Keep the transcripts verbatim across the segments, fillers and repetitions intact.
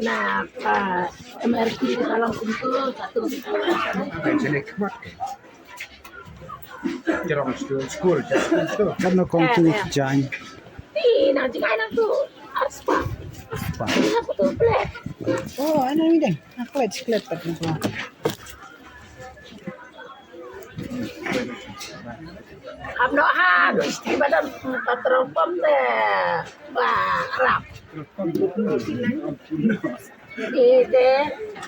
Na, ah, M R T ka dalam pintu, satu. Kan sini khmat. Jerong school, school, school tu. Kan no kong tu jan. Ni, nang jingai nang tu. Arspa. Arspa. Ni apa tu, black? Oh, ano ni kan? Nak klet, klet tak tu. Am no ha, gusti badan patron pom de. Ba, rap. Ide,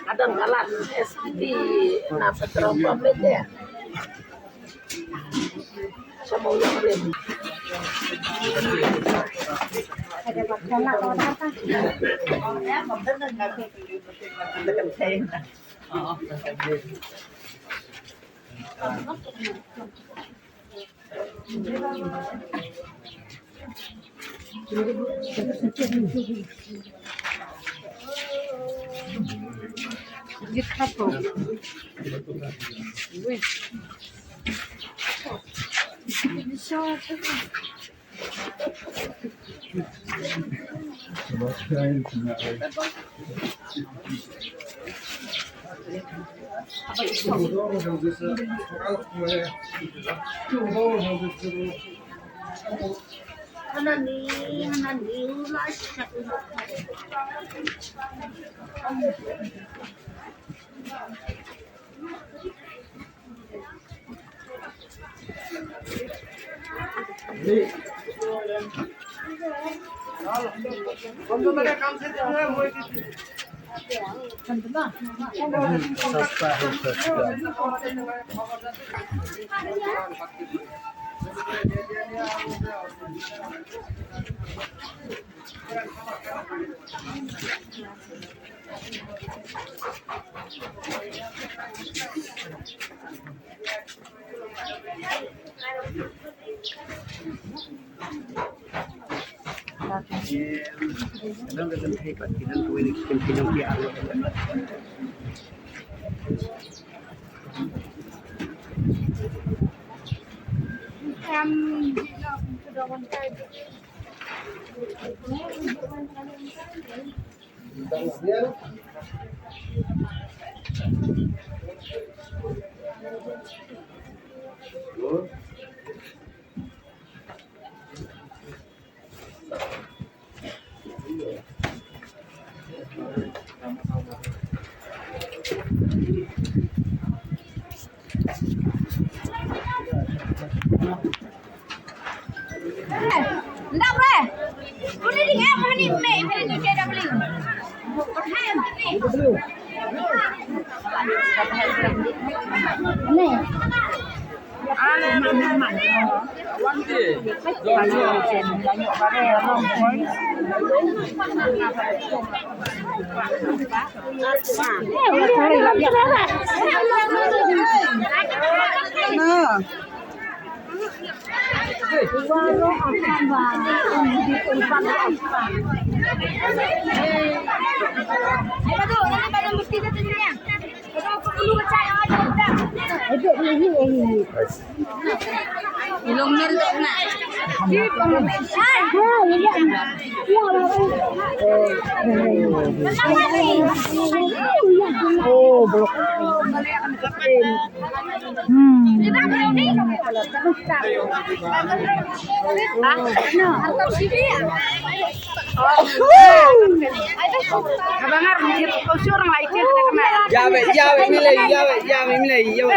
adang kalan S P D na petrol pump ide. Sama ulang rim. Ndap re. Kuni ding em hani me me ni J W. Ni. Jawe, jawe, milai, jawe, jawe, milai, jawe.